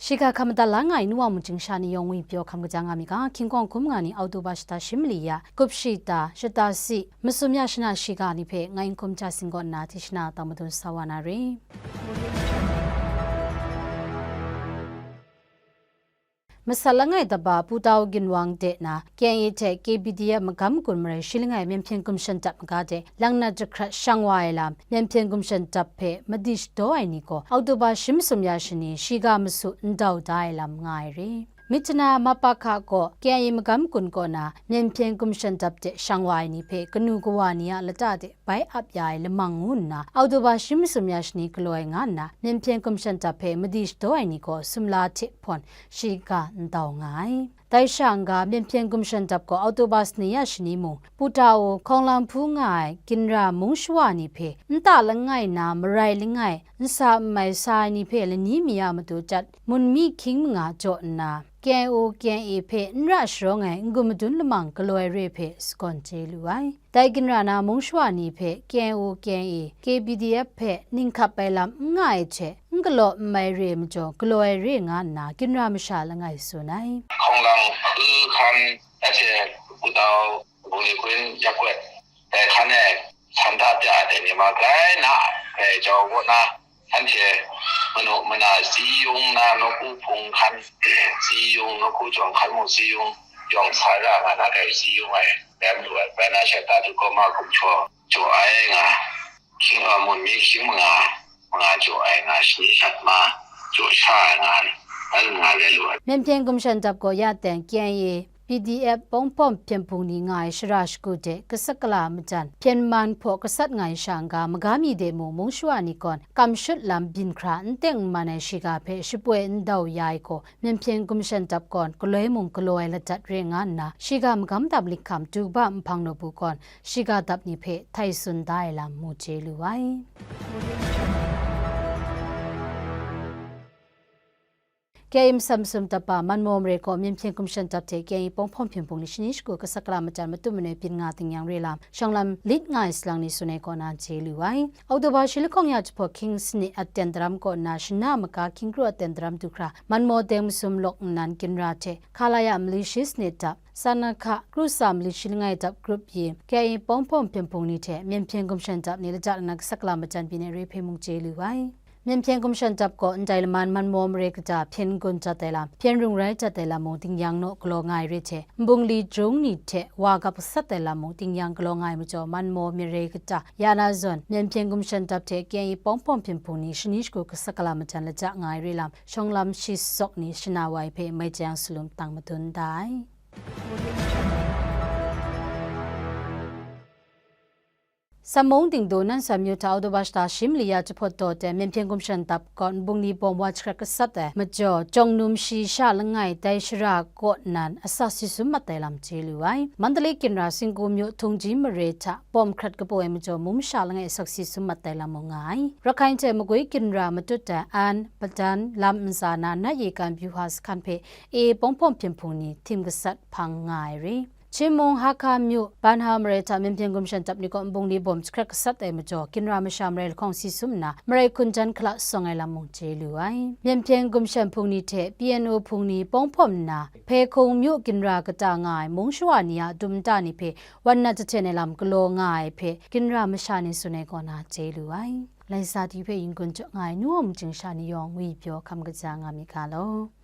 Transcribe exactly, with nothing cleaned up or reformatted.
Shiga hkam madat la nga ai nu wa mung chying sha ni yawng ngwi pyaw hkam kaja nga mi ga, hkying hkawng hkum nga ni Oktoba shata shi mali ya, gup shata, shata si, masum ya shana shiga ni hpe ngai n hkum ja sing kaw nna hti shana tang madun sa wa na re. Masat langai daba Putau ginwang de na, K I A hte K P D F magam gun marai shi langai Myen Hpyen Gumshan Dap maga de, langnat jahkrat shang wa ai lam, Myen Hpyen Gumshan Dap hpe madi shadaw ai ni gaw, Oktoba shi masum ya shani, shiga masu ndau da ai lam nga ai re. Myitkyina Mapakha gaw K I A magam gun kaw na, Myen Hpyen Gumshan Dap de shang wa ai ni hpe kanu kawa ni a lata de bai ap ya ai lamang ngu nna, Oktoba shi masum ya shani galaw ai nga nna, Myen Hpyen Gumshan Dap hpe madi shadaw ai ni gaw sumla hte hpawn shiga ndau nga ai. Dai sha n-ga, Myen Hpyen Gumshan Dap gaw Oktoba sani ya shani mung, Putau, Hkawng Lang Hpu nga ai ginra mung shawa ni hpe, nta langai na marai langai, nsa n mai sa ai ni hpe lani mi a matu chyat, mun mi hkying manga jaw nna, K I O K I A hpe n ra sharawng ai n-gun madun lamang galaw ai re hpe sagawn chye lu ai. Dai ginra na mung shawa ni hpe K I O K I A, K P D F hpe ning hkap ai lam n nga ai hte, n galaw n mai re majaw galaw ai re nga nna ginra masha langai tsun ai. Hkawng Lang Hpu hkan, anhte Putau, Bungli Hpun, Yakwet, dai hkan e, Santa pya ai ni ma grai na, dai jau kaw na, anhte manu mana si yung na, nawku hpung hkan si yung, nawku jawng hkan mung si yung, yawng sa ra nga na, dai si yung ai, rai lu ai, bai na, shata du kaw ma gumhpraw jaw ai nga, hkying, a, mun mi hkying manga, manga jaw ai nga, shani shat ma jaw sha ai nga, nga rai lu ai. Myen Hpyen Gumshan Dap gaw ya teng K I A, P D F Pawng Hpawm Hpyen Hpung ni nga ai shara shagu de, gasat gala majan hpyen man hpaw gasat nga ai sha n-ga, maga mi de mung, mung shawa ni gawn kam shut lam byin hkra n teng n man ai shiga hpe shapoi n dau ya ai gaw, Myen Hpyen Gumshan Dap gawn galoi mung galaw ai ladat re nga nna, shiga magam dap likham du ba nhpang nawku gawn, shiga dap ni hpe htai tsun da ai lam mu chye lu ai. K I A masat masum dap ba Manmaw mare gaw Myen Hpyen Gumshan Dap hte K I A Pawng Hpawm Hpyen Hpung ni shani shagu gasat gala majan matut manoi byin nga ding yang re lam, shawng lam lit nga ai salang ni tsun ai kaw na chye lu ai. Oktoba shi lahkawng ya jahpawt hkying sanit aten daram kaw nna, shana maga hkying kru aten daram du hkra, Manmaw deng masum lawk nnan ginra hte, Khalaya mali shi sanit dap, Sanakha kru tsa mali shi langai dap grup yi, K I A Pawng Hpawm Hpyen Hpung ni hte Myen Hpyen Gumshan Dap ni lata lana gasat gala majan byin ai re hpe mung chye lu ai. Myen Hpyen Gumshan Dap gaw ndai laman Manmaw mare kata hpyen n-gun jat ai lam, hpyen rung rai jat ai lam mung ding yang naw galaw nga ai re hte, Nbungli Jung ni hte wa gap gasat ai lam mung ding yang galaw nga ai majaw, Manmaw mare kata ya na zawn, Myen Hpyen Gumshan Dap hte K I A Pawng Hpawm Hpyen Hpung ni shani shagu gasat gala majan lata nga ai re lam, shawng lam shi sawk ni shana wa ai hpe mai jang salum tang madun da ai. Sammung dingdu Nansam myu hta Oktoba shata shi mali ya jahpawt daw ten Myen Hpyen Gumshan Dap gaw Nbungli bawm wa jahkrat gasat ai majaw, Jawng Num shi sha langai dai shara kaw nnan asak si sum mat ai lam chye lu ai. Mandalay ginra Singgu myu Htung Ji mare hta bawm hkrat kabaw ai majaw, mung masha langai asak si sum mat ai lam mung nga ai. Rakhine hte Magwi ginra matut ai An, Padan, lam ntsa na Nat Ye Kan Byuha Sahkan hpe A Pawng Hpawm Hpyen Hpung ni htim gasat hpang nga ai re. Chin mung Hakha myu Banha mare hta Myen Hpyen Gumshan Dap ni gaw Nbungli bawm jahkrat gasat ai majaw, ginra masha marai lahkawng si sum nna, marai hkun jan hkala tsawng ai lam mung chye lu ai. Myen Hpyen Gumshan Hpung ni hte P N O Hpung ni pawng hpawm nna, Hpe Hkung myu ginra kata nga ai mung shawa ni a dum nta ni hpe wan nat jahten ai lam galaw nga ai hpe, ginra masha ni tsun ai kaw na chye lu ai. Lai sa ti hpe yin-gun jaw nga ai nu a mung chying sha ni yawng ngwi pyaw hkam kaja nga mi ga law.